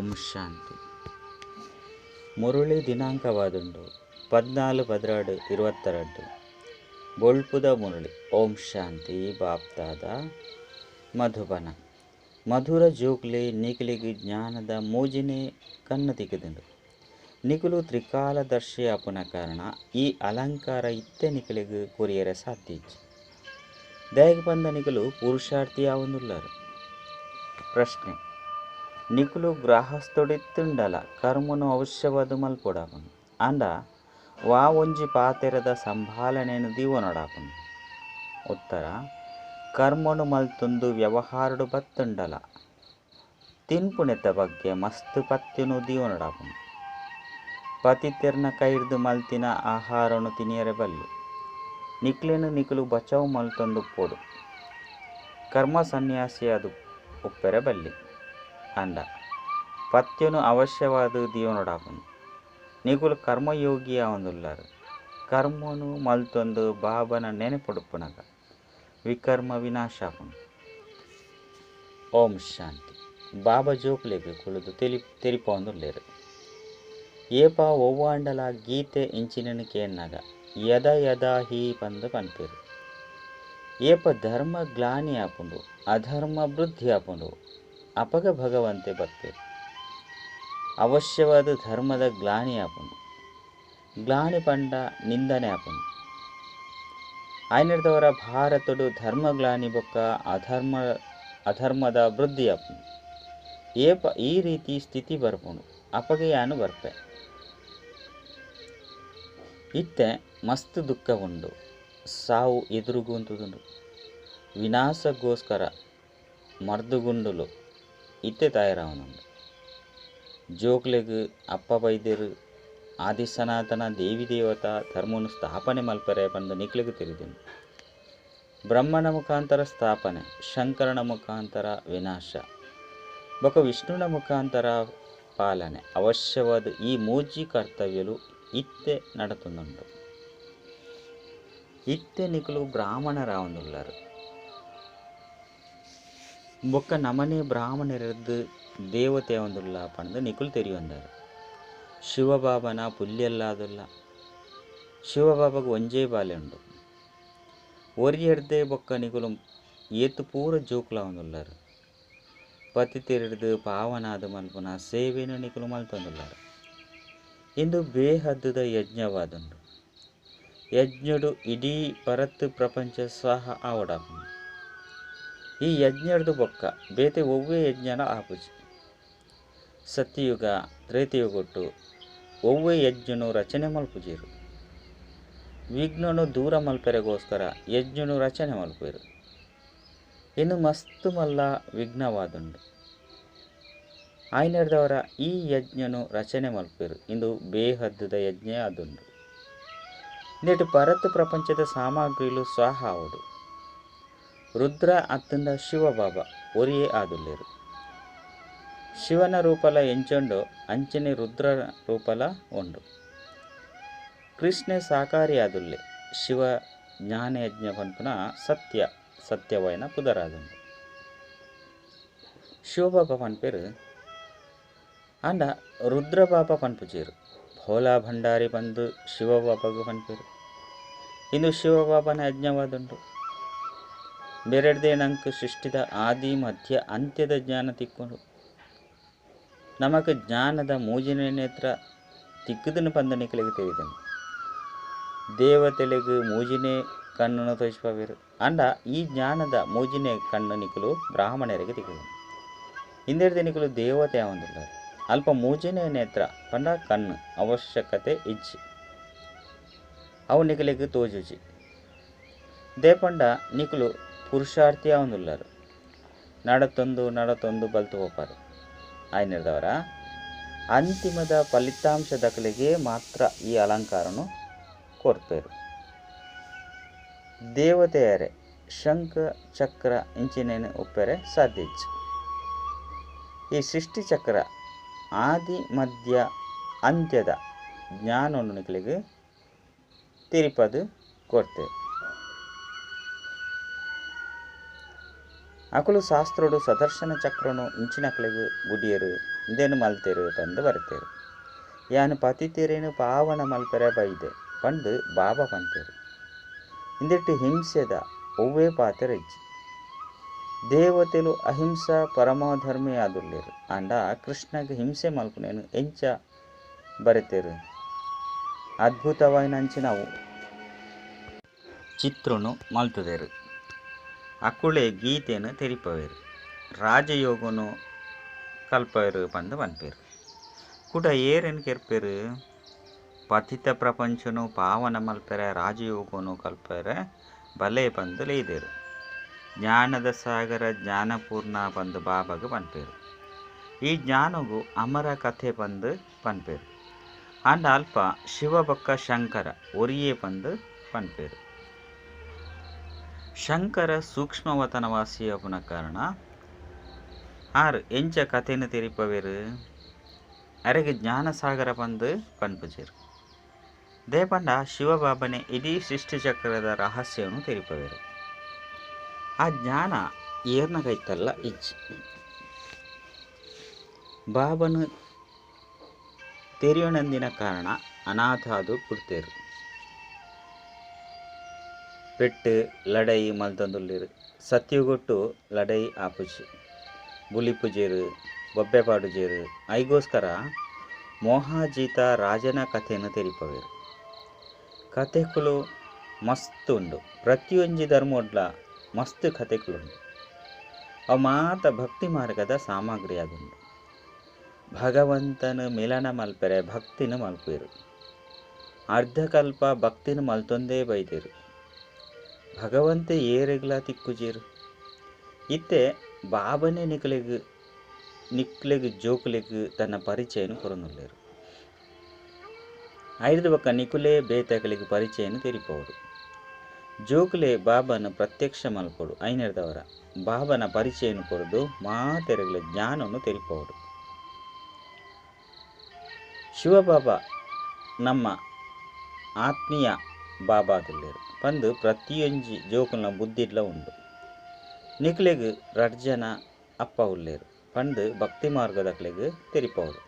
ಓಂ ಶಾಂತಿ. ಮುರುಳಿ ದಿನಾಂಕವಾದುಂಡು 14/12/22. ಬೊಳ್ಪುದ ಮುರುಳಿ. ಓಂ ಶಾಂತಿ. ಬಾಪ್ದಾದ ಮಧುಬನ. ಮಧುರ ಜೋಕ್ಲೆ ನಿಕಲಿಗೆ ಜ್ಞಾನದ ಮೋಜಿನೆ ಕಣ್ಣು ತಿಕ್ಕುದುಂಡು. ನಿಕುಲು ತ್ರಿಕಾಲದರ್ಶಿ ಆಪುನ ಕಾರಣ ಈ ಅಲಂಕಾರ ಇತ್ತೆ ನಿಕಲಿಗೆ ಕೊರಿಯರೆ ಸಾಧ್ಯ. ದಯಗೆ ಬಂದ ನಿಕಲು ಪುರುಷಾರ್ಥಿ ಆವೊಂದುಲ್ಲರು. ಪ್ರಶ್ನೆ: ನಿಕುಲು ಗ್ರಹಸ್ಥೊಡಿತ್ತುಂಡಲ ಕರ್ಮನು ಅವಶ್ಯವಾದ ಮಲ್ಪೊಡಾಪುಂಡು ಆಂಡ ವಾ ಒಂಜಿ ಪಾತೆರದ ಸಂಭಾಲನೆಯನ್ನು ದೀವೊನೊಡಾಪುಂಡು. ಉತ್ತರ: ಕರ್ಮನು ಮಲ್ತೊಂದು ವ್ಯವಹಾರಡು ಬತ್ತುಂಡಲ ತಿನ್ಪುನೆತ ಬಗ್ಗೆ ಮಸ್ತ್ ಪತ್ಯನು ದೀವೊನೊಡಾಪುಂಡು. ಪತಿತೆರ್ನ ಕೈರ್ದು ಮಲ್ತಿನ ಆಹಾರನು ತಿನಿಯರೆ ಬಲ್ಲಿ. ನಿಕ್ಲೆನು ನಿಕುಲು ಬಚಾವ್ ಮಲ್ತೊಂದು ಪೋಡು. ಕರ್ಮ ಸನ್ಯಾಸಿಯಾದು ಉಪ್ಪೆರೆ ಬಲ್ಲಿ ಆಂಡ ಪತ್ಯನು ಅವಶ್ಯವಾದ ದೀವೊನೊಡಾಪುಂಡು. ನಿಕುಲು ಕರ್ಮಯೋಗಿ ಆವೊಂದುಲ್ಲರು. ಕರ್ಮನು ಮಲ್ತೊಂದು ಬಾಬನ ನೆನಪುಡುಪ್ಪುನಗ ವಿಕರ್ಮ ವಿನಾಶ ಆಪುಂಡು. ಓಂ ಶಾಂತಿ. ಬಾಬಾ ಜೋಕ್ಲೆಗ್ ಕುಲುದು ತೆರಿಪೊಂದುಲ್ಲೆರ್. ಏಪ ಒವ್ವಾಂಡಲ ಗೀತೆ ಇಂಚಿನನು ಕೇನ್ನಗ ಯದ ಯದ ಹಿ ಪಂದ್ ಪನ್ಪೆರ್. ಏಪ ಧರ್ಮ ಗ್ಲಾನಿ ಆಪುಂಡು, ಅಧರ್ಮ ವೃದ್ಧಿ ಆಪುಂಡು, ಅಪಗ ಭಗವಂತೆ ಬರ್ಪೆರ್. ಅವಶ್ಯವಾದ ಧರ್ಮದ ಗ್ಲಾನಿ ಆಪುಂಡು. ಗ್ಲಾನಿ ಪಂಡ ನಿಂದನೆ ಆಪುಂಡು. ಆಯ್ನೆರ್ದವರ ಭಾರತಡು ಧರ್ಮ ಗ್ಲಾನಿ ಬೊಕ್ಕ ಅಧರ್ಮದ ವೃದ್ಧಿ ಆಪುಂಡು. ಏಪ ಈ ರೀತಿ ಸ್ಥಿತಿ ಬರ್ಪುಂಡು ಅಪಗ ಯಾನು ಬರ್ಪೆ. ಇತ್ತೆ ಮಸ್ತ್ ದುಃಖ ಉಂಡು, ಸಾವು ಎದುರುಗುಂತುದುಂಡು. ವಿನಾಶಗೋಸ್ಕರ ಮರ್ದುಗುಂಡುಲು ಇತ್ತೆ ತಯಾರಾವನುಂಡು. ಜೋಕ್ಲೆಗ್ ಅಪ್ಪ ಬೈದೆರು ಆದಿ ಸನಾತನ ದೇವಿ ದೇವತಾ ಧರ್ಮನು ಸ್ಥಾಪನೆ ಮಲ್ಪರೆ ಪಂದು ನಿಕ್ಲೆಗ್ ತೆರಿದುಂಡು. ಬ್ರಹ್ಮನ ಮುಖಾಂತರ ಸ್ಥಾಪನೆ, ಶಂಕರನ ಮುಖಾಂತರ ವಿನಾಶ, ಬೊಕ ವಿಷ್ಣುನ ಮುಖಾಂತರ ಪಾಲನೆ ಅವಶ್ಯವಾದ ಈ ಮೂಜಿ ಕರ್ತವ್ಯಲು ಇತ್ತೆ ನಡತೊಂದುಂಡು. ಇತ್ತೆ ನಿಕುಲು ಬ್ರಾಹ್ಮಣರಾವೊಂದುಲ್ಲರು. ಬೊಕ್ಕ ನಮನೆ ಬ್ರಾಹ್ಮಣರದ್ದು ದೇವತೆ ಒಂದುಲ್ಲ ಪಂದು ನಿಕುಲು ತೆರಿಯೊಂದರು. ಶಿವಬಾಬನ ಪುಲ್ಯಲ್ಲಾದುಲ್ಲ. ಶಿವಬಾಬಗ್ ಒಂಜೇ ಬಾಲೆ ಉಂಡು. ಒರಿಯರ್ದೆ ಬೊಕ್ಕ ನಿಕುಲು ಏತು ಪೂರ ಜೋಕುಲಾವೊಂದುಲ್ಲರು. ಪತಿತೆರ್ದು ಪಾವನಾದ ಮಲ್ಪುನ ಸೇವೆನು ನಿಕುಲು ಮಲ್ತೊಂದುಲ್ಲರು. ಇಂದು ಬೇಹದ್ದುದ ಯಜ್ಞವಾದುಂಡು. ಯಜ್ಞಡು ಇಡೀ ಪರತ್ ಪ್ರಪಂಚ ಸ್ವಾಹ ಆವಡಾಪುಂಡು. ಈ ಯಜ್ಞರ್ದು ಬೊಕ್ಕ ಬೇತೆ ಒವ್ವೇ ಯಜ್ಞನ ಆಪುಜಿ. ಸತ್ಯಯುಗ ತ್ರೇತಯುಗೊಟ್ಟು ಒವ್ವೇ ಯಜ್ಞನು ರಚನೆ ಮಲ್ಪುಜೆರು. ವಿಘ್ನನು ದೂರ ಮಲ್ಪೆರೆಗೋಸ್ಕರ ಯಜ್ಞನು ರಚನೆ ಮಲ್ಪೆರು. ಇನ್ನು ಮಸ್ತ್ ಮಲ್ಲ ವಿಘ್ನವಾದುಂಡು. ಆಯ್ನೆರ್ದವರ ಈ ಯಜ್ಞನು ರಚನೆ ಮಲ್ಪೆರು. ಇಂದು ಬೇಹದ್ದುದ ಯಜ್ಞ ಆದುಂಡು. ನೆಟ್ಟು ಪರತ್ ಪ್ರಪಂಚದ ಸಾಮಗ್ರಿಲು ಸ್ವಾಹ ಆವಡು. ರುದ್ರ ಅತ್ತಂದ ಶಿವಬಾಬಾ ಒರಿಯೇ ಆದುಲ್ಲೆರು. ಶಿವನ ರೂಪಲ ಎಂಚೊಂಡು ಅಂಚನೆ ರುದ್ರ ರೂಪಲ ಉಂಡು. ಕೃಷ್ಣೆ ಸಾಕಾರಿ ಆದುಲ್ಲೆ. ಶಿವ ಜ್ಞಾನಯಜ್ಞ ಪನ್ಪುನ ಸತ್ಯ ಸತ್ಯವಯನ ಪುದರಾದುಂಡು. ಶಿವಬಾಬಾ ಪನ್ಪೆರು ಆಂಡ ರುದ್ರಬಾಬಾ ಪನ್ಪುಜೆರು. ಭೋಲಾ ಭಂಡಾರಿ ಪಂದು ಶಿವಬಾಬಾಗು ಪನ್ಪೆರು. ಇಂದು ಶಿವಬಾಬನ ಯಜ್ಞವಾದುಂಡು. ಬೇರೆಡ್ದೇ ನಂಕ್ ಸೃಷ್ಟಿದ ಆದಿ ಮಧ್ಯ ಅಂತ್ಯದ ಜ್ಞಾನ ತಿಕ್ಕೊಂಡು ನಮಕ್ ಜ್ಞಾನದ ಮೂಜಿನ ನೇತ್ರ ತಿಕ್ಕುದನ್ನು ಪಂದ ನಿಕಲಿಗೆ ತಿಳಿದನು. ದೇವತೆಲೆಗ್ ಮೂಜಿನೇ ಕಣ್ಣನ್ನು ತೋಯಿಸ್ಪವೆರು. ಆಂಡ ಈ ಜ್ಞಾನದ ಮೂಜಿನೇ ಕಣ್ಣು ನಿಕುಲು ಬ್ರಾಹ್ಮಣರಿಗೆ ತಿಕ್ಕುದನು. ಇಂದೆರ್ದೆ ನಿಕುಲು ದೇವತೆ ಆವೊಂದುಲ್ಲರು. ಅಲ್ಪ ಮೂಜಿನೇ ನೇತ್ರ ಪಂಡ ಕಣ್ಣು ಅವಶ್ಯಕತೆ ಇಜ್ಜಿ. ಅವು ನಿಕಲಿಗೆ ತೋಜುಜಿ. ದೇಪಂಡ ನಿಕುಲು ಪುರುಷಾರ್ಥಿ ಆವೊಂದುಲ್ಲರು. ನಡತೊಂದು ನಡತೊಂದು ಬಲ್ತು ಪೋಪಾರು. ಆಯ್ನೆರ್ದವರ ಅಂತಿಮದ ಫಲಿತಾಂಶ ದಕಲಿಗೆ ಮಾತ್ರ ಈ ಅಲಂಕಾರನು ಕೊರ್ಪೆರು. ದೇವತೆಯರೆ ಶಂಖ ಚಕ್ರ ಇಂಚಿನೇನು ಉಪ್ಪೆರೆ ಸಾಧ್ಯ ಇಜ್ಜಿ. ಈ ಸೃಷ್ಟಿ ಚಕ್ರ ಆದಿ ಮಧ್ಯ ಅಂತ್ಯದ ಜ್ಞಾನವನ್ನು ನಿಕಲಿಗೆ ತಿರಿಪದು ಕೊರ್ತೆ. ಅಕುಲು ಶಾಸ್ತ್ರೊಡು ಸ್ವದರ್ಶನ ಚಕ್ರೊನು ಇಂಚಿನಕ್ಲೆಗ್ ಬುಡಿಯೆರ್ ಇಂದೆನ್ ಮಲ್ತೆರ್ ಪಂದ್ ಬರೆತೆರ್. ಯಾನ್ ಪತಿತೆರೆನ್ ಪಾವನ ಮಲ್ಪೆರೆ ಬೈದೆ ಪಂದ್ ಬಾಬಾ ಪನ್ಪೆರ್. ಇಂದೆಟ್ ಹಿಂಸೆದ ಒವ್ವೇ ಪಾತೆರ ಇಜ್ಜಿ. ದೇವತೆಲು ಅಹಿಂಸಾ ಪರಮೋಧರ್ಮಿ ಆದುಲ್ಲೆರ್. ಆಂಡ ಕೃಷ್ಣಗ್ ಹಿಂಸೆ ಮಲ್ಪುನೆನ್ ಎಂಚ ಬರೆತೆರ್. ಅದ್ಭುತವಾಯಿನಂಚಿನವು. ಚಿತ್ರೊನು ಮಲ್ತ್ದೆರ್. ಅಕುಳೇ ಗೀತೆನ್ ತೆರಿಪಾವೆರ್. ರಾಜಯೋಗನು ಕಲ್ಪಾವೆರ್ ಪಂದ್ ಪನ್ಪೆರ್. ಕುಡ ಏರೆನ್ ಕೆರ್ಪೆರ್. ಪತಿತ ಪ್ರಪಂಚೊನು ಪಾವನ ಮಲ್ಪೆರೆ ರಾಜಯೋಗನು ಕಲ್ಪಾವೆರೆ ಬಲೆ ಪಂದ್ ಲೆಯ್ದೆರ್. ಜ್ಞಾನದ ಸಾಗರ ಜ್ಞಾನಪೂರ್ಣ ಪಂದ್ ಬಾಬಾಗ್ ಪನ್ಪೆರ್. ಈ ಜ್ಞಾನೊಗು ಅಮರ ಕಥೆ ಪಂದ್ ಪನ್ಪೆರ್. ಆಂಡ ಅಲ್ಪ ಶಿವ ಬೊಕ್ಕ ಶಂಕರ ಒರಿಯೇ ಪಂದ್ ಪನ್ಪೆರ್. ಶಂಕರ ಸೂಕ್ಷ್ಮವತನ ವಾಸಿ ಆಪುನ ಕಾರಣ ಆರ್ ಎಂಚ ಕಥೆನ್ ತೆರಿಪಾವೆರ್. ಅರೆಗ್ ಜ್ಞಾನ ಸಾಗರ ಪಂದ್ ಪನ್ಪುಜೆರ್. ದಾಯೆ ಪಂಡ ಶಿವಬಾಬನೇ ಇಡೀ ಸೃಷ್ಟಿ ಚಕ್ರದ ರಹಸ್ಯನು ತೆರಿಪಾವೆರ್. ಆ ಜ್ಞಾನ ಏರ್ನ ಕೈತಲ್ಲ ಇಜ್ಜಿ. ಬಾಬಾನ ತೆರಿಯೊನಂದಿನ ಕಾರಣ ಅನಾಥ ಆದ್ ಬುಡ್ತೆರ್. ಪೆಟ್ಟ್ ಲಡಾಯಿ ಮಲ್ತೊಂದುಲ್ಲೆರ್. ಸತ್ಯಯುಗೊಟ್ಟು ಲಡಾಯಿ ಆಪುಜಿ. ಬುಲಿಪುಜೆರ್, ಬೊಬ್ಬೆ ಪಾಡುಜೆರ್. ಐಗೋಸ್ಕರ ಮೋಹಾಜೀತ ರಾಜನ ಕಥೆನ್ ತೆರಿಪಾವೆರ್. ಕಥೆಕುಲು ಮಸ್ತ್ ಉಂಡು. ಪ್ರತಿಯೊಂಜಿ ಧರ್ಮೊಡ್ಲಾ ಮಸ್ತ್ ಕಥೆಕುಲುಂಡು. ಅವು ಮಾತ ಭಕ್ತಿ ಮಾರ್ಗದ ಸಾಮಗ್ರಿ ಆದುಂಡು. ಭಗವಂತನ ಮಿಲನ ಮಲ್ಪೆರೆ ಭಕ್ತಿನ ಮಲ್ಪುವೆರ್. ಅರ್ಧಕಲ್ಪ ಭಕ್ತಿನ ಮಲ್ತೊಂದೇ ಬೈದೆರ್. ಭಗವಂತೆ ಏರೆಗ್ಲಾ ತಿಕ್ಕುಜೆರ್. ಇತ್ತೆ ಬಾಬನೇ ನಿಕ್ಲೆಗ್ ನಿಕ್ಲೆಗ್ ಜೋಕುಲೆಗ್ ತನ್ನ ಪರಿಚಯನ್ ಕೊರೊಂದುಲ್ಲೆರ್. ಐರ್ದ್ ಬೊಕ್ಕ ನಿಕುಲೇ ಬೇತೆಕಲೆಗ್ ಪರಿಚಯನ್ ತೆರಿಪಾವೊಡು. ಜೋಕುಲೇ ಬಾಬಾನ ಪ್ರತ್ಯಕ್ಷ ಮಲ್ಪೊಡು. ಐನೆರ್ದವರ ಬಾಬನ ಪರಿಚಯನ್ ಕೊರ್ದು ಮಾತೆರೆಗ್ಲ ಜ್ಞಾನೊನು ತೆರಿಪಾವೊಡು. ಶಿವಬಾಬಾ ನಮ್ಮ ಆತ್ಮೀಯ ಬಾಬಾದುಲ್ಲೆರ್ ಪಂದ್ ಪ್ರತಿಯೊಂಜಿ ಜೋಕುಲ್ನ ಬುದ್ಧಿಡ್ಲ ಉಂಡು. ನಿಕ್ಲೆಗ್ ರಡ್ಡ್ ಜನ ಅಪ್ಪ ಉಲ್ಲೆರ್ ಪಂದ್ ಭಕ್ತಿ ಮಾರ್ಗದಕ್ಲೆಗ್ ತೆರಿಪಾವೊಡು.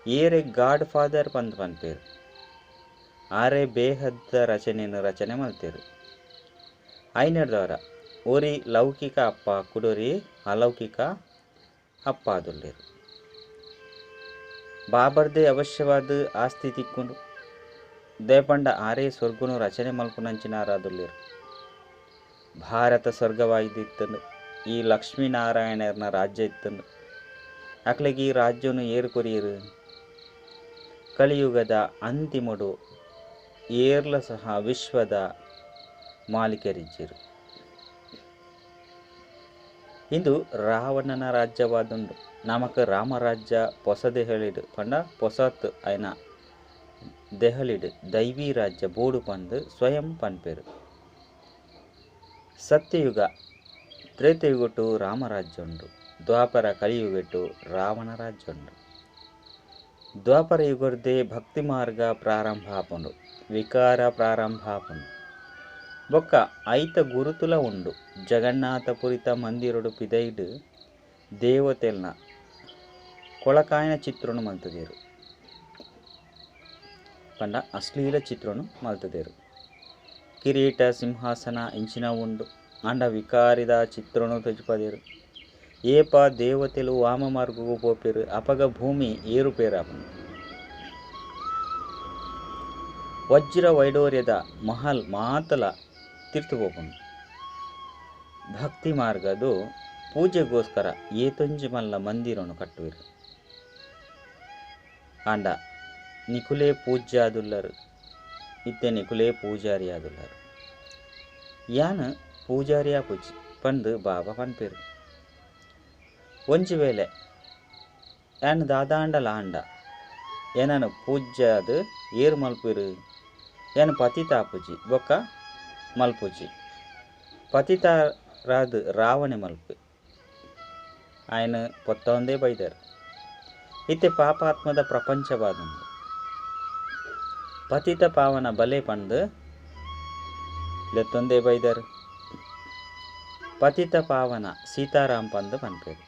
ಏರೆಗ್ ಗಾಡ್ ಫಾದರ್ ಪಂದ್ ಪನ್ಪೆರ್. ಆರೇ ಬೇಹದ್ದ ರಚನೆನ್ ರಚನೆ ಮಲ್ತೆರ್. ಐನೆರ್ದವರ ಒರಿ ಲೌಕಿಕ ಅಪ್ಪ ಕುಡೊರಿ ಅಲೌಕಿಕ ಅಪ್ಪ ಆದುಲ್ಲೆರ್. ಬಾಬರ್ದೇ ಅವಶ್ಯವಾದ್ ಆಸ್ತಿ ತಿಕ್ಕುಂಡು. ದಾಯೆ ಪಂಡ ಆರೇ ಸ್ವರ್ಗನು ರಚನೆ ಮಲ್ಪುನಂಚಿನಾರಾದುಲ್ಲೆರ್. ಭಾರತ ಸ್ವರ್ಗವಾದಿತ್ತುಂಡು. ಈ ಲಕ್ಷ್ಮೀನಾರಾಯಣರ್ನ ರಾಜ್ಯ ಇತ್ತುಂಡು. ಅಕ್ಲೆಗ್ ಈ ರಾಜ್ಯನು ಏರ್ ಕೊರಿಯೆರ್. ಕಲಿಯುಗದ ಅಂತಿಮೊಡು ಏರ್ಲ ಸಹ ವಿಶ್ವದ ಮಾಲೀಕರಿಜ್ಜೆರ್. ಇಂದು ರಾವಣನ ರಾಜ್ಯವಾದುಂಡು. ನಮಕ್ ರಾಮರಾಜ್ಯ ಪೊಸ ದೆಹಲಿಡ್ ಪಂಡ ಪೊಸತ್ ಆಯಿನ ದೆಹಲಿಡ್ ದೈವಿ ರಾಜ್ಯ ಬೋಡು ಪಂದ್ ಸ್ವಯಂ ಪನ್ಪೆರ್. ಸತ್ಯಯುಗ ತ್ರೇತಯುಗಟ್ಟು ರಾಮರಾಜ್ಯ ಉಂಡು. ದ್ವಾಪರ ಕಲಿಯುಗಟ್ಟು ರಾವಣ ರಾಜ್ಯ ಉಂಡು. ದ್ವಾಪರ ಯುಗರ್ದೇ ಭಕ್ತಿ ಮಾರ್ಗ ಪ್ರಾರಂಭ ಆಪುಂಡು. ವಿಕಾರ ಪ್ರಾರಂಭ ಆಪುಂಡು. ಬೊಕ್ಕ ಐತ ಗುರುತುಲ ಉಂಡು. ಜಗನ್ನಾಥ ಪುರಿತ ಮಂದಿರೊಡು ಪಿದೈಡ್ ದೇವತೆಲ್ನ ಕೊಳಕಾಯಿನ ಚಿತ್ರೊನು ಮಲ್ತುದೆರ್. ಪಂಡ ಅಶ್ಲೀಲ ಚಿತ್ರೊನು ಮಲ್ತುದೆರ್. ಕಿರೀಟ ಸಿಂಹಾಸನ ಇಂಚಿನ ಉಂಡು. ಆಂಡ ವಿಕಾರಿದ ಚಿತ್ರೊನು ತೋಜಿಪಾದೆರ್. ಏಪ ದೇವತೆಲು ವಾಮ ಮಾರ್ಗಗ್ ಪೋಪೆರ್ ಅಪಗ ಭೂಮಿ ಏರುಪೇರಾಪುಂಡು. ವಜ್ರ ವೈಡೂರ್ಯದ ಮಹಲ್ ಮಾತಲ ತಿರ್ತ್ ಪೋಪುಂಡು. ಭಕ್ತಿ ಮಾರ್ಗದ ಪೂಜೆಗೋಸ್ಕರ ಏತೊಂಜಿ ಮಲ್ಲ ಮಂದಿರೊನು ಕಟ್ಟುವೆರ್. ಆಂಡ ನಿಕುಲೇ ಪೂಜ್ಯಾದುಲ್ಲರ್. ಇತ್ತೆ ನಿಕುಲೇ ಪೂಜಾರಿ ಆದುಲ್ಲರ್. ಯಾನ್ ಪೂಜಾರಿ ಆಪುಜಿ ಪಂದ್ ಬಾಬಾ ಪನ್ಪೆರ್. ಒಂಜಿ ವೇಳೆ ಯಾನ್ ದಾದಾಂಡಲ ಆಂಡ ಎನನ್ ಪೂಜ್ಯಾದ್ ಏರ್ ಮಲ್ಪುವೆರ್. ಯಾನ್ ಪತಿತ ಆಪುಜಿ ಬೊಕ್ಕ ಮಲ್ಪುಜಿ. ಪತಿತರಾದ್ ರಾವಣೆ ಮಲ್ಪುವೆ. ಆಯನ್ ಪೊತ್ತೊಂದೇ ಬೈದೆರ್. ಇತ್ತೆ ಪಾಪಾತ್ಮದ ಪ್ರಪಂಚವಾದುಂಡು. ಪತಿತ ಪಾವನ ಬಲೆ ಪಂದ್ ಲೆತ್ತೊಂದೇ ಬೈದೆರ್. ಪತಿತ ಪಾವನ ಸೀತಾರಾಮ್ ಪಂದ್ ಪನ್ಪೆರ್.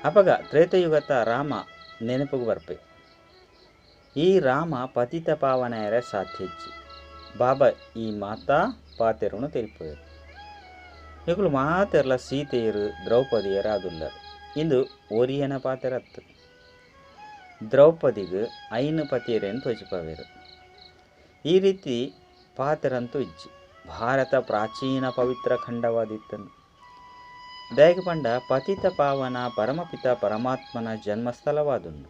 ಅಪಗ ತ್ರೇತಯುಗತ ರಾಮ ನೆನಪುಗು ಬರ್ಪೆ. ಈ ರಾಮ ಪತಿತ ಪಾವನ ಆಯೆರೆ ಸಾಧ್ಯ ಇಜ್ಜಿ. ಬಾಬಾ ಈ ಮಾತಾ ಪಾತೆರೊನು ತೆರಿಪುವೆರ್. ನಿಕುಲು ಮಾತೆರ್ಲ ಸೀತೆಯರು ದ್ರೌಪದಿಯರಾದುಲ್ಲರ್. ಇಂದು ಒರಿಯನ ಪಾತೆರತ್ತ್. ದ್ರೌಪದಿಗ್ 5 ಪತಿಯೆರೆನ್ ತೋಜಿಪಾವೆರ್. ಈ ರೀತಿ ಪಾತೆರಂತೂ ಇಜ್ಜಿ. ಭಾರತ ಪ್ರಾಚೀನ ಪವಿತ್ರ ಖಂಡವಾದಿತ್ತುಂಡು. ದಾಯೆಗ್ ಪಂಡ ಪತಿತ ಪಾವನ ಪರಮಪಿತ ಪರಮಾತ್ಮನ ಜನ್ಮಸ್ಥಳವಾದುಂಡು.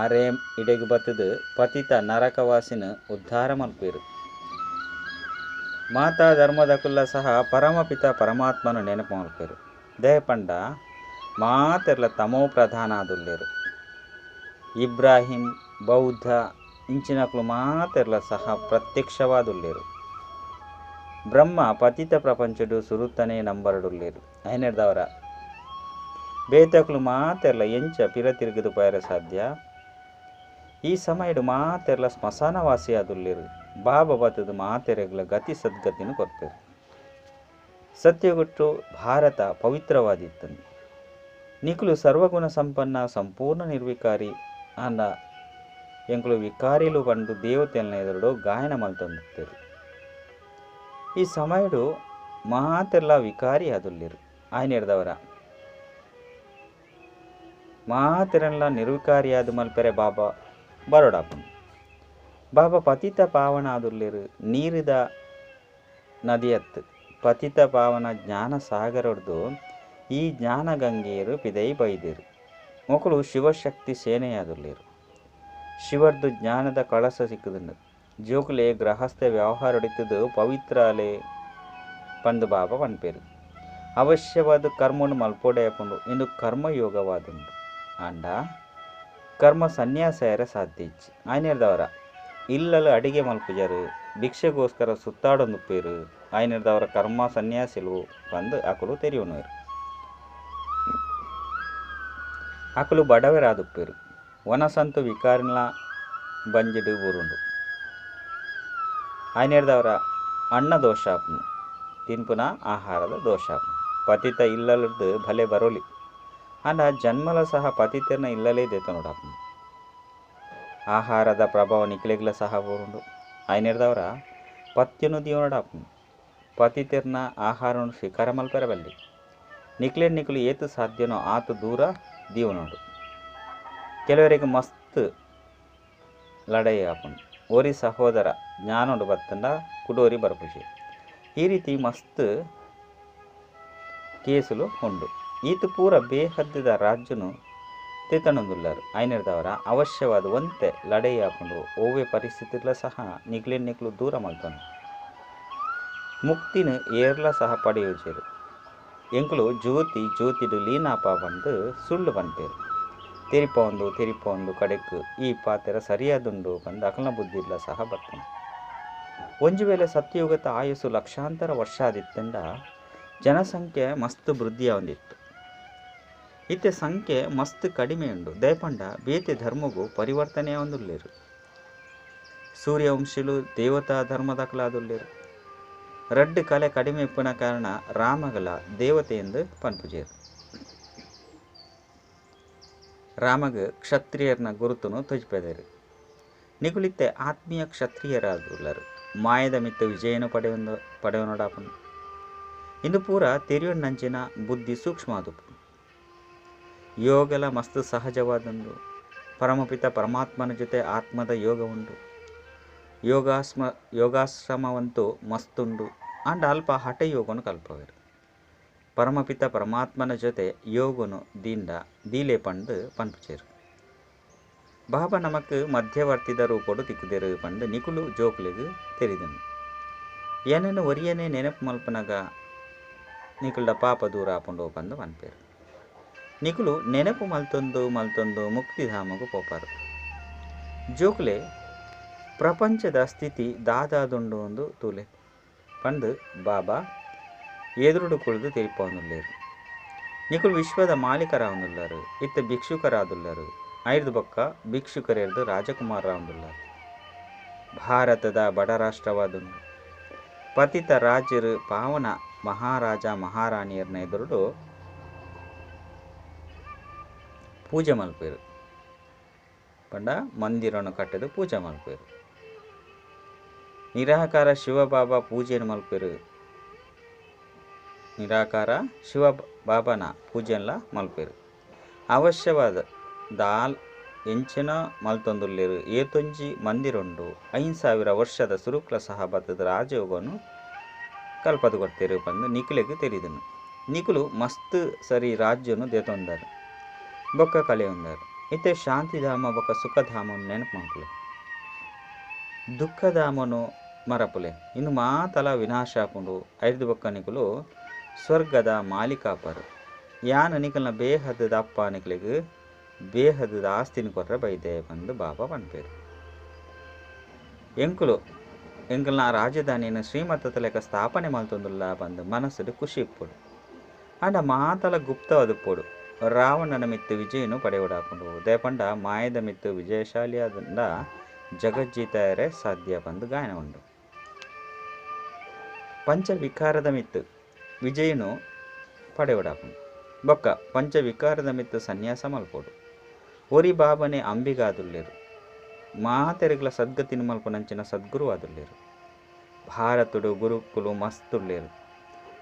ಆರೇ ಇಡೆಗ್ ಬತ್ತುದು ಪತಿತ ನರಕವಾಸಿನ ಉದ್ಧಾರ ಮಲ್ಪುವೆರ್. ಮಾತಾ ಧರ್ಮದಕುಲ್ಲ ಸಹ ಪರಮಪಿತ ಪರಮಾತ್ಮನ ನೆನಪು ಮಲ್ಪುವೆರ್. ದಾಯೆ ಪಂಡ ಮಾತೆರ್ಲ ತಮೋ ಪ್ರಧಾನ ಆದುಲ್ಲೆರ್. ಇಬ್ರಾಹಿಂ ಬೌದ್ಧ ಇಂಚಿನಕುಲು ಮಾತೆರ್ಲ ಸಹ ಪ್ರತ್ಯಕ್ಷವಾದುಲ್ಲೆರ್. ಬ್ರಹ್ಮ ಪತಿತ ಪ್ರಪಂಚಡು ಸುರುತನೇ ನಂಬರ್ಡುಲ್ಲೆರ್. ಐನೆಡ್ದಾವರ ಬೇತಕುಲು ಮಾತೆರ್ಲ ಎಂಚ ಪಿರ ತಿರುಗುದು ಪೋಯೆರೆ ಸಾಧ್ಯ? ಈ ಸಮಯಡ್ ಮಾತೆರ್ಲ ಸ್ಮಶಾನವಾಸಿ ಆದುಲ್ಲೆರ್. ಬಾಬಾ ಬತ್ತುದು ಮಾತೆರೆಗ್ಲ ಗತಿ ಸದ್ಗತಿನ ಕೊರ್ಪೆರ್. ಸತ್ಯಗುಟ್ಟು ಭಾರತ ಪವಿತ್ರವಾದಿತ್ತುಂಡು. ನಿಕುಲು ಸರ್ವಗುಣ ಸಂಪನ್ನ ಸಂಪೂರ್ಣ ನಿರ್ವಿಕಾರಿ ಆಂಡ ಎಂಕುಲು ವಿಕಾರಿಲು ಪಂದು ದೇವತೆಲ್ನ ಎದುರುಡು ಗಾಯನ ಮಲ್ತೊಂದಿತ್ತೆರ್. ಈ ಸಮಯಡು ಮಾತೆರ್ಲ ವಿಕಾರಿ ಆದುಲ್ಲೆರ್. ಆಯ್ನೆಡ್ದವರ ಮಾತೆರೆನ್ಲ ನಿರ್ವಿಕಾರಿಯಾದ್ ಮಲ್ಪೆರೆ ಬಾಬಾ ಬರೋಡಾಪುಂಡು. ಬಾಬಾ ಪತಿತ ಪಾವನ ಆದುಲ್ಲೆರ್. ನೀರಿದ ನದಿಯತ್ತು ಪತಿತ ಪಾವನ ಜ್ಞಾನ ಸಾಗರಡ್ದು ಈ ಜ್ಞಾನ ಗಂಗೆಯರು ಪಿದೈ ಬೈದೆರ್. ಮೊಕುಲು ಶಿವಶಕ್ತಿ ಸೇನೆಯಾದುಲ್ಲೆರ್. ಶಿವರ್ದು ಜ್ಞಾನದ ಕಳಸ ಸಿಕ್ಕುದುಂಡು. ಜೋಕುಲೆ ಗೃಹಸ್ಥ ವ್ಯವಹಾರಡಿತ್ತುದು ಪವಿತ್ರಾಲೆ ಪಂದು ಬಾಬಾ ಪನ್ಪೆರ್. ಅವಶ್ಯವಾದ ಕರ್ಮನು ಮಲ್ಪೊಡೇ ಆಪುಂಡು. ಇಂದು ಕರ್ಮಯೋಗವಾದುಂಡು. ಆಂಡ ಕರ್ಮ ಸನ್ಯಾಸ ಆಯೆರೆ ಸಾಧ್ಯ ಇಜ್ಜಿ. ಆಯ್ನೆಡ್ದವರ ಇಲ್ಲಲ್ ಅಡಿಗೆ ಮಲ್ಪುಜರು, ಭಿಕ್ಷೆಗೋಸ್ಕರ ಸುತ್ತಾಡೊಂದುಪ್ಪೆರ್. ಆಯ್ನೆಡ್ದವರ ಕರ್ಮ ಸನ್ಯಾಸಿಲು ಪಂದು ಅಕುಲು ತೆರಿಯೊನುವೆರ್. ಅಕುಲು ಬಡವರಾದುಪ್ಪೆರ್. ವನಸಂತು ವಿಕಾರಿನ್ಲ ಬಂಜಿಡ್ ಬೂರುಂಡು. ಆಯ್ನೆಡ್ದವರ ಅನ್ನ ದೋಷ ಆಪುಂಡು. ತಿನ್ಪುನ ಆಹಾರದ ದೋಷ ಆಪುಂಡು. ಪತಿತ ಇಲ್ಲಲ್ರ್ದ್ ಭಲೆ ಬರೊಲಿ. ಆಂಡ ಜನ್ಮಲ ಸಹ ಪತಿತೆರ್ನ ಇಲ್ಲಲೇ ದೆತೊನೊಡಾಪುಂಡು. ಆಹಾರದ ಪ್ರಭಾವ ನಿಕ್ಲೆಗ್ಲ ಸಹ ಬೂರುಂಡು. ಆಯ್ನೆಡ್ದವರ ಪಥ್ಯನು ದೀವೊನೊಡಾಪುಂಡು. ಪತಿತೆರ್ನ ಆಹಾರನು ಸ್ವೀಕಾರ ಮಲ್ಪೆರೆ ಬಲ್ಲಿ. ನಿಕ್ಲೆನ್ ನಿಕುಲು ಏತ್ ಸಾಧ್ಯನೋ ಆತ್ ದೂರ ದೀವೊನೊಡು. ಕೆಲವರಿಗೆ ಮಸ್ತ್ ಲಡಾಯಿ ಆಪುಂಡು. ಒರಿ ಸಹೋದರ ಜ್ಞಾನೊಡು ಬತ್ತಂಡ ಕುಡೋರಿ ಬರ್ಪುಜಿ. ಈ ರೀತಿ ಮಸ್ತ್ ಕೇಸುಲು ಉಂಡು. ಈತ್ ಪೂರ ಬೇಹದ್ದಿದ ರಾಜ್ಯನು ತೆತೊನೊಂದುಲ್ಲರ್. ಆಯ್ನೆಡ್ದವರ ಅವಶ್ಯವಾದ ಒಂತೆ ಲಡಾಯಿ ಆಪುಂಡು. ಒವ್ವೆ ಪರಿಸ್ಥಿತಿಡ್ಲ ಸಹ ನಿಕ್ಲೆನ್ ನಿಕುಲು ದೂರ ಮಲ್ತೊನು. ಮುಕ್ತಿನ ಏರ್ಲ ಸಹ ಪಡೆಯುಜೆರ್. ಎಂಕುಲು ಜ್ಯೋತಿ ಜ್ಯೋತಿಡ್ ಲೀನಾಪ ಪಂದು ಸುಳ್ಳು ಪನ್ಪೆರ್. ತೆರಿಪೊಂದು ತೆರಿಪೊಂದು ಕಡೆಕ್ ಈ ಪಾತೆರ ಸರಿಯಾದುಂಡು ಪಂದು ಅಕಲ್ನ ಬುದ್ಧಿಡ್ಲ ಸಹ ಬರ್ಪುಂಡು. ಒಂಜಿ ವೇಳೆ ಸತ್ಯಯುಗದ ಆಯಸ್ಸು ಲಕ್ಷಾಂತರ ವರ್ಷ ಆದಿತ್ತಂಡ ಜನಸಂಖ್ಯೆ ಮಸ್ತ್ ವೃದ್ಧಿ ಆವೊಂದಿತ್ತು. ಇತ್ತೆ ಸಂಖ್ಯೆ ಮಸ್ತ್ ಕಡಿಮೆ ಉಂಡು. ದಯಪಂಡ ಬೇತೆ ಧರ್ಮಗು ಪರಿವರ್ತನೆ ಆವೊಂದುಲ್ಲೆರ್. ಸೂರ್ಯವಂಶಿಲು ದೇವತಾ ಧರ್ಮದಕಲಾದುಲ್ಲೆರ್. ರಡ್ಡ್ ಕಲೆ ಕಡಿಮೆ ಇಪ್ಪುನ ಕಾರಣ ರಾಮಗಲ ದೇವತೆ ಎಂದು ಪನ್ಪುಜೆರ್. ರಾಮಗ್ ಕ್ಷತ್ರಿಯರ್ನ ಗುರುತುನು ತೋಜಿಪೆದೆರ್. ನಿಕುಲಿತ್ತೆ ಆತ್ಮೀಯ ಕ್ಷತ್ರಿಯರಾದುಲ್ಲರ್. ಮಾಯದ ಮಿತ್ತ ವಿಜಯನು ಪಡೆಯೊನೊಡಾಪುಂಡು. ಇಂದು ಪೂರ ತೆರಿಯೊನ್ನಂಚಿನ ಬುದ್ಧಿ ಸೂಕ್ಷ್ಮ ಆದುಪ್ಪುಂಡು. ಯೋಗಲ ಮಸ್ತ್ ಸಹಜವಾದುಂಡು. ಪರಮಪಿತ ಪರಮಾತ್ಮನ ಜೊತೆ ಆತ್ಮದ ಯೋಗ ಉಂಡು. ಯೋಗಾಶ್ರಮವಂತೂ ಮಸ್ತುಂಡು. ಆಂಡ ಅಲ್ಪ ಹಠಯೋಗನು ಕಲ್ಪವೆರ್. ಪರಮಪಿತ ಪರಮಾತ್ಮನ ಜೊತೆ ಯೋಗನು ದೀಂಡ ದೀಲೆ ಪಂದು ಪನ್ಪುಜೆರ್. ಬಾಬಾ ನಮಕ್ ಮಧ್ಯವರ್ತಿದ ರೂಪೊಡು ತಿಕ್ಕುದೆರ್ ಪಂದು ನಿಕುಲು ಜೋಕುಲೆಗ್ ತೆರಿದುಂಡು. ಎನನ್ ಒರಿಯನೇ ನೆನಪು ಮಲ್ಪುನಗ ನಿಕುಲ್ಡ ಪಾಪ ದೂರ ಆಪುಂಡು ಪಂದು ಪನ್ಪೆರ್. ನಿಕುಲು ನೆನಪು ಮಲ್ತೊಂದು ಮಲ್ತೊಂದು ಮುಕ್ತಿಧಾಮಗು ಪೋಪರ್. ಜೋಕುಲೆ ಪ್ರಪಂಚದ ಸ್ಥಿತಿ ದಾದಾದುಂಡು ಅಂದು ತೂಲೆ ಪಂದು ಬಾಬಾ ಎದುರುಡು ಕುಳಿದು ತೆರಿಪೊಂದುಲ್ಲೆರ್. ನಿಕುಲು ವಿಶ್ವದ ಮಾಲೀಕರಾವೊಂದುಲ್ಲರ್. ಇತ್ತೆ ಭಿಕ್ಷುಕರಾದುಲ್ಲರ್. ಐರ್ದ್ ಬೊಕ್ಕ ಭಿಕ್ಷುಕರೆರ್ದ್ ರಾಜಕುಮಾರರಾವೊಂದುಲ್ಲರ್. ಭಾರತದ ಬಡ ರಾಷ್ಟ್ರವಾದುಂಡು. ಪತಿತ ರಾಜರು ಪಾವನ ಮಹಾರಾಜ ಮಹಾರಾಣಿಯರ್ನ ಎದುರುಡು ಪೂಜೆ ಮಲ್ಪೇರು ಪಂಡ ಮಂದಿರನ್ನು ಕಟ್ಟದು ಪೂಜೆ ಮಲ್ಪೇರು. ನಿರಾಕಾರ ಶಿವಬಾಬಾ ಪೂಜೆಯನ್ನು ಮಲ್ಪೇರು. ನಿರಾಕಾರ ಶಿವ ಬಾಬಾನ ಪೂಜೆಲ್ಲ ಮಲ್ಪೇರು. ಅವಶ್ಯವಾದ ದಾಲ್ ಎಂಚಿನ ಮಲ್ತೊಂದುಲ್ಲೇರು ಏತೊಂಜಿ ಮಂದಿರುಂಡು 5000 ವರ್ಷದ ಸುರುಕ್ಲ ಸಹ ಬತ್ತದ ರಾಜಯೋಗನು ಕಲ್ಪದು ಕೊಡ್ತೇರು ಪಂದು ನಿಕುಲೆಗ್ ತೆರಿದನು. ನಿಕುಲು ಮಸ್ತ್ ಸರಿ ರಾಜ್ಯನು ದೇತೊಂದಾರು ಬೊಕ್ಕ ಕಳೆಯೊಂದಾರು. ಇತ್ತೆ ಶಾಂತಿಧಾಮ ಬೊಕ್ಕ ಸುಖಧಾಮನು ನೆನಪು ಮಲ್ಪುಲೆ, ದುಃಖಧಾಮನು ಮರಪುಲೆ. ಇನ್ನು ಮಾತಲ ವಿನಾಶ ಆಪುಂಡು. ಐದು ಬೊಕ್ಕ ನಿಕುಲು ಸ್ವರ್ಗದ ಮಾಲೀಕಾಪರು. ಯಾನ್ ನಿಕಲ್ನ ಬೇಹದ ಅಪ್ಪ ನಿಕಲೆಗ್ ಬೇಹದ ಆಸ್ತಿನ ಕೊರ್ರ ಬೈದೆ ಪಂದು ಬಾಬಾ ಪನ್ಪೇರು. ಎಂಕುಲು ಎಂಕಲ್ನ ರಾಜಧಾನಿಯನ್ನು ಶ್ರೀಮತದ ಲೆಕ್ಕ ಸ್ಥಾಪನೆ ಮಲ್ತೊಂದುಲ್ಲ ಪಂದು ಮನಸ್ಸುಡು ಖುಷಿ ಇಪ್ಪೊಡು. ಆಂಡ ಮಾತಲ ಗುಪ್ತವಾದುಪ್ಪೊಡು. ರಾವಣನ ಮಿತ್ತು ವಿಜಯನು ಪಡೆಯೋಡಾಪುಂಡು. ದೇಪಂಡ ಮಾಯದ ಮಿತ್ತು ವಿಜಯಶಾಲಿಯಾದ ಜಗಜ್ಜೀತಯರೇ ಸಾಧ್ಯ ಪಂದು ಗಾಯನ ಉಂಡು. ಪಂಚವಿಕಾರದ ಮಿತ್ತು ವಿಜಯನು ಪಡೆಯೋಡಾಪುಂಡು. ಬೊಕ್ಕ ಪಂಚವಿಕಾರದ ಮಿತ್ತು ಸನ್ಯಾಸ ಮಲ್ಪೊಡು. ಒರಿ ಬಾಬನೆ ಅಂಬಿಗಾದುಲ್ಲೇರು. ಮಾತೆರೆಗ್ಲ ಸದ್ಗತಿನ ಮಲ್ಪನಂಚಿನ ಸದ್ಗುರು ಆದುಲ್ಲೇರು. ಭಾರತಡು ಗುರುಕುಲು ಮಸ್ತುಲ್ಲೇರು.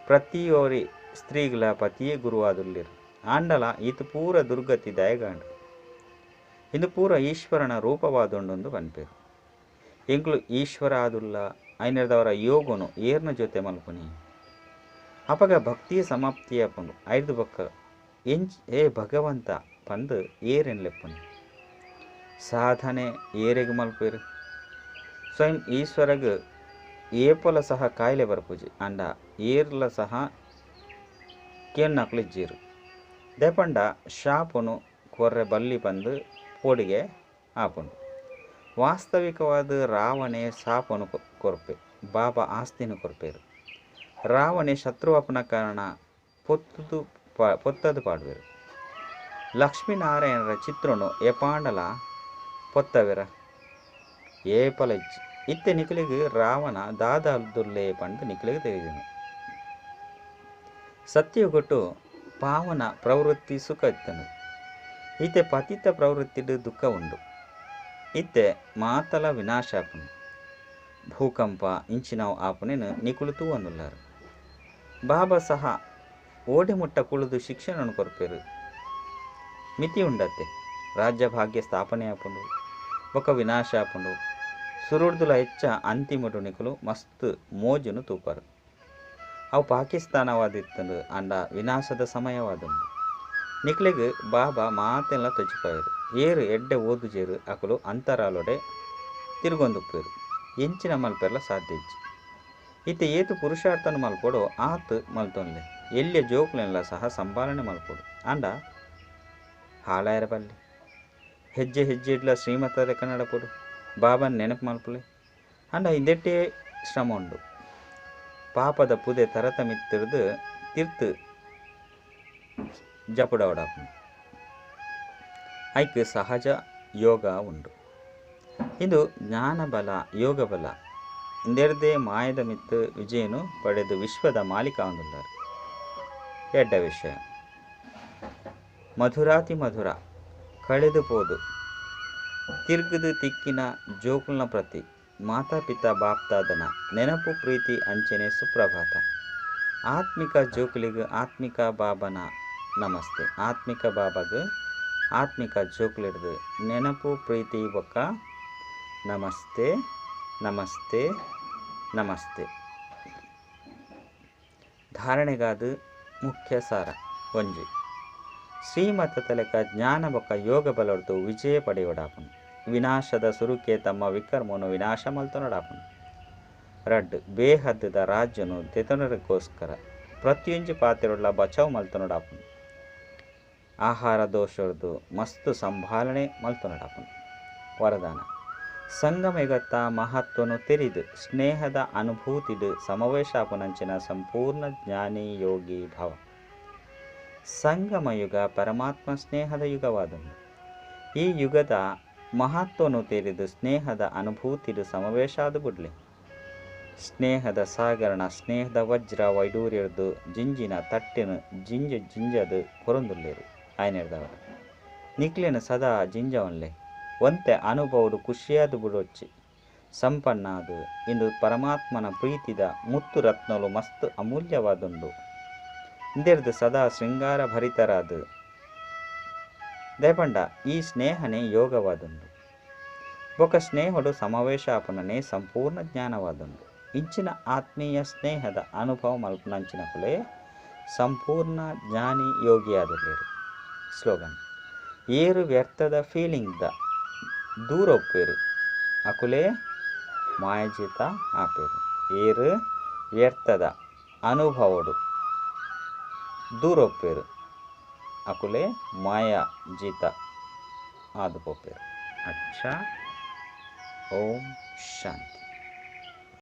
ಪ್ರತಿಯೊರಿ ಸ್ತ್ರೀಗಳ ಪತಿಯೇ ಗುರು ಆದುಲ್ಲೇರು. ಆಂಡಲ ಈತ ಪೂರ ದುರ್ಗತಿ ದಯಗಾಂಡು. ಇಂದು ಪೂರ ಈಶ್ವರನ ರೂಪವಾದುಂಡೊಂದು ಪನ್ಪೇರು. ಎಂಕ್ಲು ಈಶ್ವರ ಆದುಲ್ಲ ಐನರ್ದವರ ಯೋಗನು ಏರ್ನ ಜೊತೆ ಮಲ್ಪುನಿ. ಅಪಗ ಭಕ್ತಿಯ ಸಮಾಪ್ತಿಯಾಪುಂಡು. ಐದು ಬೊಕ್ಕ ಎಂಚ್ ಏ ಭಗವಂತ ಪಂದು ಏರೆನ್ಲೆಪ್ಪುನಿ. ಸಾಧನೆ ಏರೆಗ್ ಮಲ್ಪೇರು. ಸ್ವಯಂ ಈಶ್ವರಗ್ ಏಪೊಲ ಸಹ ಕಾಯಿಲೆ ಬರ್ಪುಜಿ. ಅಂಡ ಏರ್ಲ ಸಹ ಕೇನ್ನಕ್ಲು ಇಜ್ಜೀರು. ದೇಪಂಡ ಶಾಪನು ಕೊರ್ರೆ ಬಲ್ಲಿ ಪಂದು ಪೋಡಿಗೆ ಆಪುಂಡು. ವಾಸ್ತವಿಕವಾದ ರಾವಣೆ ಶಾಪನು ಕೊರ್ಪೆ, ಬಾಬಾ ಆಸ್ತಿನ ಕೊರ್ಪೇರು. ರಾವಣೆ ಶತ್ರುವಾಪನ ಕಾರಣ ಪೊತ್ತದು ಪಾಡುವೆರು. ಲಕ್ಷ್ಮೀನಾರಾಯಣರ ಚಿತ್ರನು ಏಪಾಂಡಲ ಪೊತ್ತವೆರ ಏಪಲ ಇಜ್ಜಿ. ಇತ್ತೆ ನಿಕಲಿಗೆ ರಾವಣ ದಾದಾದುಲ್ಲೆ ಪಂದು ನಿಕಲಿಗೆ ತಿಳಿದನು. ಸತ್ಯಗೊಟ್ಟು ಪಾವನ ಪ್ರವೃತ್ತಿ ಸುಖ ಇತ್ತನು. ಈತೆ ಪತಿತ ಪ್ರವೃತ್ತಿಡು ದುಃಖ ಉಂಡು. ಇತ್ತೆ ಮಾತಲ ವಿನಾಶ ಆಪುನು. ಭೂಕಂಪ ಇಂಚಿನವು ಆಪುನೇನು ನಿಕುಲು ತೂವೊಂದುಲ್ಲಾರು. ಬಾಬಾ ಸಹ ಓಡೆ ಮುಟ್ಟ ಕುಳಿದು ಶಿಕ್ಷಣವನ್ನು ಕೊರ್ಪೇರು. ಮಿತಿ ಉಂಡತ್ತೆ. ರಾಜ್ಯ ಭಾಗ್ಯ ಸ್ಥಾಪನೆ ಆಪುಂಡು, ಬೊಕ್ಕ ವಿನಾಶ ಆಪುಂಡು. ಸುರುಡ್ದುಲ ಹೆಚ್ಚ ಅಂತಿಮಡು ನಿಕುಲು ಮಸ್ತ್ ಮೋಜುನು ತೂಪರು. ಅವು ಪಾಕಿಸ್ತಾನವಾದಿತ್ತಂದು ಅಂಡ ವಿನಾಶದ ಸಮಯವಾದುಂಡು. ನಿಕ್ಲೆಗ್ ಬಾಬಾ ಮಾತೆಲ್ಲ ತೊಜಿಪಾಯರು. ಏರು ಎಡ್ಡೆ ಓದುಜೇರು ಅಕುಲು ಅಂತರಾಲೊಡೆ ತಿರುಗೊಂದುಪ್ಪೇರು. ಎಂಚಿನ ಮಲ್ಪೆರ್ಲ ಸಾಧ್ಯ ಇಜ್ಜಿ. ಇತ್ತೆ ಏತು ಪುರುಷಾರ್ಥನ ಮಲ್ಪೊಡು ಆತ್ ಮಲ್ತೊನ್ಲೆ. ಎಲ್ಲಿಯ ಜೋಕುಲೆನ್ಲ ಸಹ ಸಂಭಾಲನೆ ಮಲ್ಪೊಡು. ಅಂಡ ಹಾಳಾಯರ ಬಲ್ಲಿ. ಹೆಜ್ಜೆ ಹೆಜ್ಜೆ ಇಡ್ಲ ಶ್ರೀಮತದ ಕನ್ನಡಪೊಡು. ಬಾಬನ್ ನೆನಪು ಮಲ್ಪುಲೆ. ಅಂಡ ಇಂದೆಟ್ಟೇ ಶ್ರಮ ಉಂಡು. ಪಾಪದ ಪುದೆ ತರತ ಮಿತ್ತಿರ್ದು ತಿರ್ತು ಜಪುಡವಡಾಪುಂಡು. ಐಕ್ ಸಹಜ ಯೋಗ ಉಂಡು. ಇದು ಜ್ಞಾನಬಲ ಯೋಗಬಲ ಇಂದೆರ್ದೇ ಮಾಯದ ಮಿತ್ತು ವಿಜಯನು ಪಡೆದು ವಿಶ್ವದ ಮಾಲೀಕ ಅಂದುಲ್ಲಾರು. ಎಡ್ಡ ವಿಷಯ. ಮಧುರಾತಿ ಮಧುರ ಕಳೆದು ಪೋದು ತಿರ್ಗದು ತಿಕ್ಕಿನ ಜೋಕುಲ್ನ ಪ್ರತಿ ಮಾತಾಪಿತಾ ಬಾಪ್ತಾದನ ನೆನಪು ಪ್ರೀತಿ ಅಂಚನೆ ಸುಪ್ರಭಾತ. ಆತ್ಮಿಕ ಜೋಕುಲಿಗ್ ಆತ್ಮಿಕ ಬಾಬನ ನಮಸ್ತೆ. ಆತ್ಮಿಕ ಬಾಬಾಗ ಆತ್ಮಿಕ ಜೋಕುಲಿಡ್ದು ನೆನಪು ಪ್ರೀತಿ ಬೊಕ್ಕ ನಮಸ್ತೆ ನಮಸ್ತೆ ನಮಸ್ತೆ. ಧಾರಣೆಗಾದ ಮುಖ್ಯ ಸಾರ. ಒಂಜಿ ಶ್ರೀಮತ ತಲೆಕ ಜ್ಞಾನ ಬೊಕ್ಕ ಯೋಗ ಬಲೊಡ್ದು ವಿಜಯ ಪಡೆಯೋಡಾಪುನು. ವಿನಾಶದ ಸುರುಕೆ ತಮ್ಮ ವಿಕರ್ಮನು ವಿನಾಶ ಮಲ್ತೊನಡಾಪುನು. ರಡ್ಡ್ ಬೇಹದ್ದದ ರಾಜ್ಯನು ತೆತೊನರಿಗೋಸ್ಕರ ಪ್ರತಿಯೊಂಜಿ ಪಾತ್ರೊಡ್ಲ ಬಚಾವ್ ಮಲ್ತೊನಡಾಪುನು. ಆಹಾರ ದೋಷೊಡ್ದು ಮಸ್ತ್ ಸಂಭಾಲನೆ ಮಲ್ತೊನಡಾಪುನು. ವರದಾನ ಸಂಗಮೆಗತ್ತ ಮಹತ್ವನು ತೆರಿದು ಸ್ನೇಹದ ಅನುಭೂತಿಡು ಸಮವೇಶಾಪುನಂಚಿನ ಸಂಪೂರ್ಣ ಜ್ಞಾನಿ ಯೋಗಿ ಭವ. ಸಂಗಮ ಯುಗ ಪರಮಾತ್ಮ ಸ್ನೇಹದ ಯುಗವಾದುಂಡು. ಈ ಯುಗದ ಮಹತ್ವನು ತೆರಿದು ಸ್ನೇಹದ ಅನುಭೂತಿಡು ಸಮವೇಶಾದು ಬುಡ್ಲೆ. ಸ್ನೇಹದ ಸಾಗರನ ಸ್ನೇಹದ ವಜ್ರ ವೈಡೂರ್ಯರ್ದ್ ಜಿಂಜಿನ ತಟ್ಟೆನ್ ಜಿಂಜ ಜಿಂಜದ್ ಕೊರೊಂದುಲ್ಲೆರ್ ಆಯನೆರ್ದಾವರ ನಿಕ್ಲೆನ್ ಸದಾ ಜಿಂಜವನ್ಲೆ. ಒಂತೆ ಅನುಭವಡ್ ಖುಷಿಯಾದ್ ಬುಡೊಡ್ಚಿ. ಸಂಪನ್ನ ಆದ್ ಇಂದು ಪರಮಾತ್ಮನ ಪ್ರೀತಿದ ಮುತ್ತು ರತ್ನಲು ಮಸ್ತ್ ಅಮೂಲ್ಯವಾದುಂಡು. ಇಂದೆರ್ದ್ ಸದಾ ಶೃಂಗಾರ ಭರಿತರಾದ್ ದಾಯೆ ಪಂಡ ಈ ಸ್ನೇಹನೇ ಯೋಗವಾದುಂಡು. ಬೊಕ ಸ್ನೇಹಡು ಸಮಾವೇಶ ಆಪುನನೇ ಸಂಪೂರ್ಣ ಜ್ಞಾನವಾದುಂಡು. ಇಂಚಿನ ಆತ್ಮೀಯ ಸ್ನೇಹದ ಅನುಭವ ಮಲ್ಪುನಂಚಿನಕುಲೇ ಸಂಪೂರ್ಣ ಜ್ಞಾನಿ ಯೋಗಿಯಾದುಲ್ಲೆರ್. ಸ್ಲೋಗನ್ ಏರು ವ್ಯರ್ಥದ ಫೀಲಿಂಗ್ ದ ದೂರ ಉಪ್ಪೇರು ಅಕುಲೇ ಮಾಯಜೀತ ಆಪೇರು. ಏರು ವ್ಯರ್ಥದ ಅನುಭವಡು ದೂರ ಉಪ್ಪೇರು ಅಕುಲೇ ಮಾಯಾಜೀತ ಆದ್ ಪೋಪೆರ್. ಅಚ್ಚಾ, ಓಂ ಶಾಂತಿ.